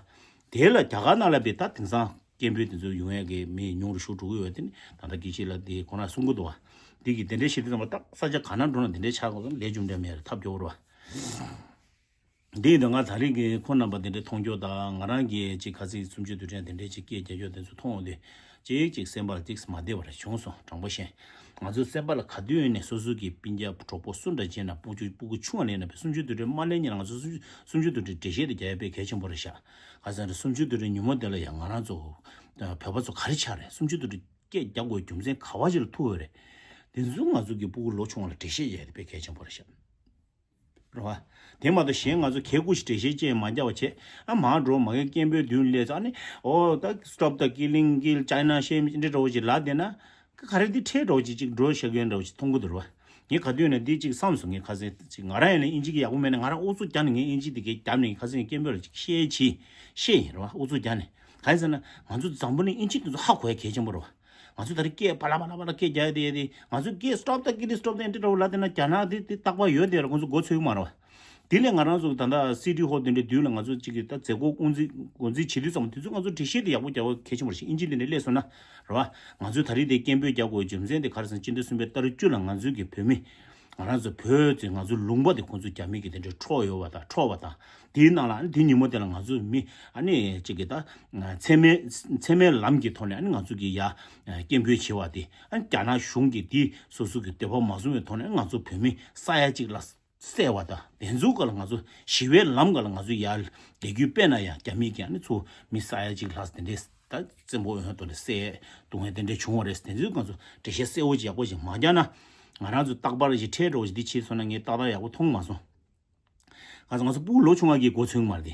དེ་ལ་རྒྱ་གར་ནང་ལ་བས་ད་དེང་སང་སྐད་འབོད་དེ་ཚོ་ཡོང་ཡས་ཀྱི་མི་ཉུང་རུ་ཞུ་འགྲོ་གི་ཡོད། དེ་ནི་ད་ལྟ་དགེ་བཤེས་ལགས་དེ་ཁོ་རང་གསུང་གི་འདུག་བ། འདི་གི་དེ་འདྲས་བཤད་དུས་ཙམ་པ་ད་ས་ཆ་ག་ན་འགྲོ་ན་དེ་འདྲས་ཆགས་དགོས་ཙམ་ལས་རྒྱུ་འབྲས་མེད་རེད། ཐབས་སྐྱོ་བོ་རེད་བ། འདི་ཡིན་དུས་ང་ད་རེས་ཀྱི་ཁོང་རྣམ་པ་དེ་འདྲའི་མཐོང་རྒྱུ་དང་ང་རང་གིས་ཅིག་ཁ་སང་གསུམ་བཅུའི་དུས་དྲན་དེ་འདྲའི་ཅིག་སྐད་རྒྱག་རྒྱུ་དེ་ཚོ་མཐོང་འོང་དུས་ཅིག་ཅིག་སེམས་པར་ཅིག་མ་བདེ་བ་རེ་བྱུང་སོང་། དྲང་པོ་བཤད། ང་ཚོའི་སེམས་པ་ལ་ག་དུས་ཡིན་ནའི་སོ་སོ་གི་སྤུན་ཀྱག་གྲོགས་པོ་སུ་འདྲ་བྱས་ན་སྤུ་གུ་སྤུ་གུ་ཆུང་བ་ནས་ན་བའི་གསུམ་བཅུའི་དུས་དྲན་མ་སླེབས་སྔོན་ལ་ང་ཚོ་གསུམ་བཅུ་གསུམ་བཅུའི་དུས་དྲན་འགྲེལ་བཤད་དེ་རྒྱག་ཡ་དཔེ་གལ་ཆེན་པོ་རེད་ཤག་ག་ཟེར་ན་གསུམ་བཅུའི་དུས་དྲན་ཉིན་མོ་དེ་ལ་ཡང་ང་རང་ཚོ་བོད་པ་ཚོ་ག་རེ་ཆགས་རེད། གསུམ་བཅུའི་དུས་དྲན་སྐད་རྒྱག་དགོས་རྒྱུ་མཚན་ག་བ་ཞིག་ལ་ཐུག་ཡོད་རེད། དེ་ཚོ་ང་ཚོ་གི་སྤུ་གུ་ལོ་ཆུང་བ་ལ་འགྲེལ་བཤད་རྒྱག་ཡ་དེ་དཔེ་གལ་ཆེན་པོ་རེད་ཤག་རེད་བ། དེ་མ་གཏོགས་གཞན་ང་ཚོ་གད་སྐུ་ཞིག་འགྲེལ་བཤད་ཅན་མ་རྒྱག་པ་བྱས། ཨ་མར་འགྲོ་མ་གི་སྐད་འབོད་མདུན་སླེབས་ཙང་ནི་ཨོ་ད་stop the killing, kill China, shame འདི་འདྲ་བོ་ཞིག་ལབ་བསྡད་ན། ག་ག་རེ་འདི་ཁྲལ་འདྲ་བོ་ཅིག་ཅིག་འགྲོ་བཞག་གི་འདྲ་བོ་ཅིག་མཐོང་གི་འདུག་རེད་བ། ངས་ག་དུས་ནས་འདི་ཅིག་བསམ་སོང་། ངས་ཁ་སང་ཅིག་ང་རང་ཡིན་ན་ཨིན་ཇི་གི་ཡག་པོ་མེད་ན་ང་རང་ཨུ་ཚུགས་རྒྱག་ནས་ངས་ཨིན་ཇི་འདི་གས་རྒྱབ་ནས་ངས་ཁ་སང་ངས་སྐད་འབོད་ལ་ཅིག་བཤད་ཅིག་བཤད་ཡིན་རེད་བ། ཨུ་ཚུགས་རྒྱག་ནས། གང་ཡིན་ཟེར་ན་ང་ཚོ་འཛམ་བུ་གླིང་ཨིན་ཇི་དེ་ཚོ་ཧ་གོ་ཡ་གལ་ཆེན་པོ་རེད་བ། ང་ཚོ་ད་རེས་སྐད་པ་ལ་པ་ལ་པ་ལ་སྐད་རྒྱག་ཡ་དེ་ཡ་དེ་ང་ཚོ་སྐད་stop the killing, stop the འདི་འདྲ་བོ་ལབ་བསྡད་ན་རྒྱ་ནག་དེ་དེ་རྟག་པར་ཡོད་དེ་ར་ཁོང་ཚོ་མགོ་ཚོས་ཀྱི་མ་རེད་བ། དེ་ལས་ང་རང་ཚོ་ད་ལྟ་སི་ཊི་ཧོལ་དེ་འདྲའི་མདུན་ལ་ང་ཚོ་གཅིག་གི་ད་མཛད་སྒོ་སྐོང་འཛིན་སྐོང་འཛིན་བྱེད་དུས་ཙམ་དུས་ཚོད་ང་ཚོ་འགྲེལ་བཤད་དེ་ཡག་པོ་རྒྱག་པ་གལ་ཆེན་པོ་རེད་ཤག་ཨིན་ཇི་འདི་འདྲ་སླེབས་སོང་ན་རེད་བ། ང་ཚོས་ད་རེས་དེ་སྐད་འབོད་རྒྱག་དགོས་རྒྱུ་མཚན་དེ་ག་རེ་ཟེར་ན་སྤྱི་ཟླ་གསུམ་པའི་ཏ་རིག་བཅུ་ལ་ང་ཚོའི་གི་བོད་མི་ང་རང་ཚོ་བོད་ཚོས་ང་ཚོའི་ལུང་པ་དེ་ཁོང་ཚོས་རྒྱ་མི་གི་དེ་འདྲའི་འཕྲོག་ཡོད་པ་དང་འཕྲོག་པ་དང་དེའི་ནང་ལ་ཨ་ནི་དེ་ཉིན་མོ་དེ་ལ་ང་ཚོའི་མི་ཨ་ནི་གཅིག་གི་ད་མཚན་མའི་མཚན་མའི་ལམ་གྱི་ཐོག་ནས་ཨ་ནི་ང་ཚོ་གི་ཡ་སྐད་འབོད་བྱེད་པ་དེ་ཨ་ནི་རྒྱ་ནག་གཞུང་གིས་དེ་སོ་སོ་གི་འདོད་པ་མ་བཟུང་བའི་ཐོག་ནས་ང་ཚོ་བོད་མི་ས་ཡ་གཅིག་ལ་བསད་པ་དང་དེ་ཚོའི་སྐབས་ལ་ང་ཚོ་ཞི་བའི་ལམ་སྒང་ལ་ང་ཚོ་ཡར་རྒྱལ་རྒྱུད་དཔེར་ན་ཡང་རྒྱ་མིས་ཀྱང་ནི་ཚུར་མི་ས་ཡ་གཅིག་ལྷག་དེ་འདྲས་ད་བཙན་པོ་འོས་ཐོག་ནས་བསད་སྡུག་བསྔལ་དེ་འདྲས་བྱུང་བ་རེད། དེ་ཚོའི་ང་ཚོ་འགྲེལ་བཤད་གསལ་བོ་ཅིག་ཡག་པོ་ཞིག་མ་རྒྱག་ན་ང་རང་ཚོ་རྟག་པར་ཞིག་ཁྲལ་འགྲོ་བ་ཞིག་འདི་བྱས་སོང་ན་ངས་ཏག་ཏག་ཡག་པོ་མཐོང་མ་སོང་། ང་ཚོ་ང་ཚོ་སྤུ་གུ་ལོ་ཆུང་བ་གི་འགོ་ཚུགས་མ་རེད་དེ།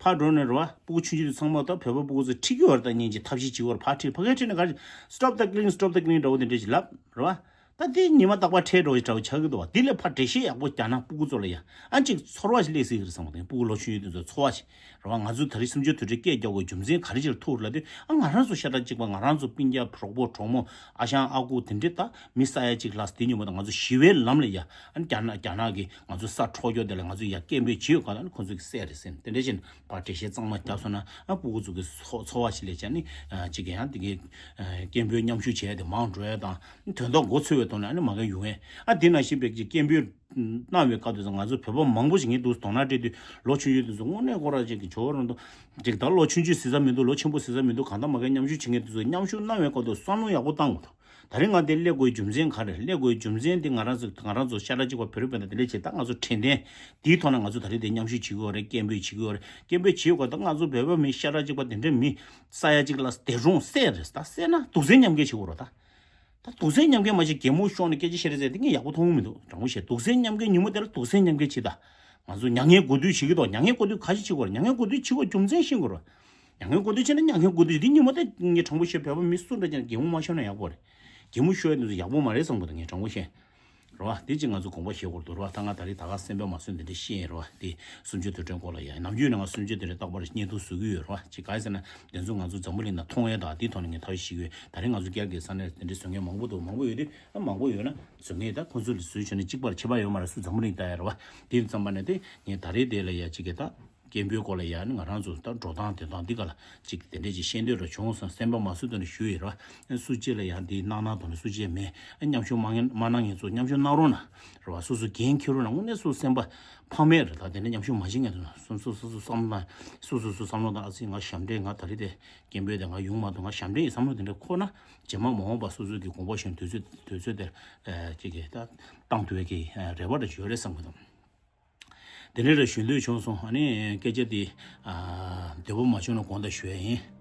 ཕར་འགྲོ་ནས་རེད་བ། སྤུ་གུ་ཆུང་ཆུང་དེ་ཚང་མ་ད་བོད་པ་སྤུ་གུ་ཚོ་ཁྲིད་ཀྱི་ཡོད་རེད། ད་སྙིང་རྗེ་ཐབས་ཤེས་བྱེད་ཀྱི་ཡོད་རེད། ཕར་ཁྲིད་ཕ་གིར་ཁྲིད་ནས་ག་རེ་stop the killing, stop the killing འདྲ་བོ་དེ་འདྲས་ཞིག་ལབ་རེད་བ། ད་དེ་ཉི་མ་རྟག་པར་ཁྲལ་འགྲོ་ཞིག་འདྲ་བོ་ཆགས་ཀྱི་འདུག་བ། དེ་ལས་ཕར་འགྲེལ་བཤད་ཡག་པོ་རྒྱག་ན་སྤུ་གུ་ཚོ་ལ་ཡ་ཨ་ཅིག་ཚོར་བ་ཞིག་སླེབས་སྲིད་ཀྱི་རེད་བསམ་གི་འདུག་སྤུ་གུ་ལོ་ཆུང་ཆུང་དེ་ཚོ་ཚོར་བ་ཞིག་རེད་བ། ང་ཚོས་ད་རེས་གསུམ་བཅུའི་དུས་དྲན་སྐད་རྒྱག་དགོས་རྒྱུ་མཚན་ག་རེ་ཞིག་ལ་ཐུག་རེད་ལབ་དུས་ཨ་ང་རང་ཚོ་ཤ་ཁྲག་གཅིག་པ་ང་རང་ཚོ་སྤུན་ཀྱག་གྲོགས་པོ་གྲོགས་མོ་ཨ་ཞང་ཨ་ཁུ་དེ་འདྲས་ད་མི་ས་ཡ་གཅིག་ལྷག་དེ་ཉིན་མོ་ད་ང་ཚོ་ཞི་བའི་ལམ་ལ་ཡ་ཨ་རྒྱ་ནག་རྒྱ་ནག་གི་ང་ཚོ་ས་འཕྲོག་རྒྱུ་དེ་ལ་ང་ཚོ་ཡ་སྐད་འབོད་བྱེད་ཡོད་ག་ད་ནི་ཁོང་ཚོ་གི་བསད་རེད་ཟེར་དེ་འདྲ་བྱས་ནས་ཕར་འགྲེལ་བཤད་གཙང་མ་རྒྱབ་སོང་ན་ཨ་སྤུ་གུ་ཚོ་གི་ཚོ་ཚོར་བ་ཞིག་ལས་བྱས་ནི་ཨ་གཅིག་གི་ཡང་དེ་གི་ཨ་སྐད་འབོད་མཉམ་ཞུགས་བྱས་ཏེ་མང་འགྲོ་ཡ་དང་དོན་དག་མགོ་ཚོས་པའི་ཐོག་ནས་ཨ་ནི་མ་གི་ཡོང་ཡ་ཨ་དེ་ནང་བཞིན་པའི་གི་སྐད་འབོད་གནང་བའི་སྐབས་དུ་ང་ཚོ་བོད་པ་མང་པོ་ཞིག་ངས་འདུག་དོ་སྣང་སྤྲད་དུས་ལོ་ཆུང་ཆུང་དེ་ཚོ་དངོས་གནས་ཁོ་རང་ཅིག་གི་ཇོ་བོ་རང་དུ་ཅིག་ད་ལོ་ཆུང་ཆུང་ཟེར་ས་མི་འདུག་ལོ་ཆེན་པོ་ཟེར་ས་མི་འདུག་གང་ལྟར་མ་གི་མཉམ་ཞུགས་བྱེད་མཁན་དེ་ཚོ་མཉམ་ཞུགས་གནང་བའི་སྐབས་དུ་བསམ་བློ་ཡག་པོ་བཏང་དགོས་འདུག་ད་རིང་ང་འདིར་སླེབས་དགོས་རྒྱུ་མཚན་ག་རེ་སླེབས་དགོས་རྒྱུ་མཚན་དེ་ང་རང་ཚོ་ང་རང་ཚོ་ཤ་ཁྲག་གཅིག་པ་བོད་རིགས་སྤུན་ཟླ་དེ་འདྲས་བྱས་ད་ང་ཚོ་དྲན་རྟེན་དེའི་ཐོག་ནས་ང་ཚོ་ད་རེས་དེ་མཉམ་ཞུགས་བྱེད་དགོས་རེད། སྐད་འབོད་བྱེད་དགོས་རེད། སྐད་འབོད་བྱེད་དགོས་ད་ང་ཚོ་བོད་པ་མི་ཤ་ཁྲག་གཅིག་པ་དེ་འདྲས་མི་ས་ཡ་གཅིག་ལ་དེ་རུང་བསད་རེད། ད་བསད་ན་སྡུག་སྲན་མཉམ་སྐྱེལ་བྱེད་དགོས་རེད་ད། ད་སྡུག་སྲན་མཉམ་སྐྱེལ་མ་བྱེད་གད་མོ་ཤོར་ནས་སྐད་ཆ་བཤད་རེད་ཟེར་དེ་ངས་ཡག་པོ་མཐོང་གི་མི་འདུག་དྲང་པོ་བཤད། སྡུག་སྲན་མཉམ་སྐྱེལ་ཉིན་མོ་དེ་ལ་སྡུག་སྲན་མཉམ་སྐྱེལ་བྱེད་ད། ང་ཚོ་མྱ་ངན་གོ་དུས་བྱེད་ཀྱི་འདུག་མྱ་ངན་གོ་དུས་ག་ཞིག་བྱེད་དགོས་རེད། མྱ་ངན་གོ་དུས་བྱེད་དགོས་རྒྱུ་མཚན་ཤེས་དགོས་རེད། མྱ་ངན་གོ་དུས་བྱས་ན་མྱ་ངན་གོ་དུས་འདི་ཉིན་མོ་དེ་ངས་དྲང་པོ་བཤད་བོད་པ་མི་སུ་འདྲ་ཅན་གད་མོ་མ་ཤོར་ན་ཡག་པོ་རེད། གད་མོ་ཤོར་ཡ་འདུག་ཡག་པོ་མ་རེད་བསམ་གི་འདུག་ངས་དྲང་པོ་བཤད། རེད་བ། དེ་གཅིག་ང་ཚོ་དགོངས་པ་བཞེས་དགོས་འདུག་རེད་བ། ད་ང་ད་རེས་ད་ག་སེམས་པ་མ་བཟོད་འདི་འདྲ་བཤད་ཡིན་རེད་བ། དེ་གསུམ་བཅུའི་དུས་དྲན་སྐོར་ལ་ཡ་ནམ་རྒྱུན་ནས་ང་གསུམ་བཅུའི་དུས་དྲན་རྟག་པར་བརྙན་ཐུང་བཟོ་གི་ཡོད་རེད་བ། གཅིག་ག་རེ་ཟེར་ན་དེ་ཚོ་ང་ཚོ་འཛམ་བུ་གླིང་ནང་མཐོང་ཡས་དང་དེའི་ཐོག་ནས་ངས་ཐག་གཅོད་བྱེད་ཀྱི་ཡོད། ད་རེས་ང་ཚོ་རྒྱ་གར་གྱི་ས་གནས་དེ་འདྲའི་བཟོ་མཁན་མང་པོ་འདུག་མང་པོ་ཡོད་དུས་ཨ་མང་པོ་ཡོད་ན་བཟོ་མཁན་ད་ཁོང་ཚོ་ལ་བཟོས་བྱས་ན་གཅིག་པར་ཁྱད་པར་ཡོད་མ་རེད། སུ་འཛམ་བུ་གླིང་ལྟ་ཡ་རེད་བ། དེ་ཙམ་པ་ནས་དེ་ངས་ད་རེས་དེ་ལ་ཡ་གཅིག་གི་ད། སྐད་འབོད་སྐོར་ལ་ཡང་ནི་ང་རང་ཚོ་ད་འགྲོ་སྟངས་དེ་དང་འདི་ག་ལ་ཅིག་དེ་འདྲས་ཅིག་ཤེས་འདོད་ར་བྱུང་སོང་། སེམས་པ་མ་བཟོད་དོན་ཞུ་ཡི་ར་བ། སུ་གཅིག་ལ་ཡང་འདི་གནང་གནང་དོན་སུ་གཅིག་མེད། མཉམ་ཞུགས་མ་མ་གནང་མཁན་ཚོ་མཉམ་ཞུགས་གནང་རོགས་གནང་ར་བ། སོ་སོ་འགན་འཁྱེར་རོགས་གནང་། དངོས་གནས་སུ་སེམས་པ་ཕངས་མེད་རེད། ད་དེ་འདྲས་མཉམ་ཞུགས་མ་བྱེད་མཁན་ཚོ་སོ་སོ་སོ་སོ་བསམ་ན་སོ་སོ་སོ་བསམ་བློ་དང་ཨ་ཙི་ང་ཞབས་འདྲེན་ང་ད་རེས་དེ་སྐད་འབོད་དེ་ང་ཡོང་མ་ཐུབ། ང་ཞབས་འདྲེན་ཡི་བསམ་བློ་དེ་འདྲས་འཁོར་ན་རྗེས་མ་མ་འོངས་པ་སོ་སོ་གི་དགོངས་པ་བཞིན་དུས་ཚོད་དུས་ཚོད་དེར་ཅིག་གི་ད་བཏང་ཐུབ་ཡས་ཀྱི་རེ་བ་རེ་ཡོད་རེད་བསམ་གི་འདུག་དེ་འདྲ་རེ་ཞུ་འདོད་བྱུང་སོང་། ཨ་ནི་སྐད་ཆ་དེ་ཨ་འདོད་པ་མ་བྱུང་ན་དགོངས་དག་ཞུ་ཡ་ཡིན།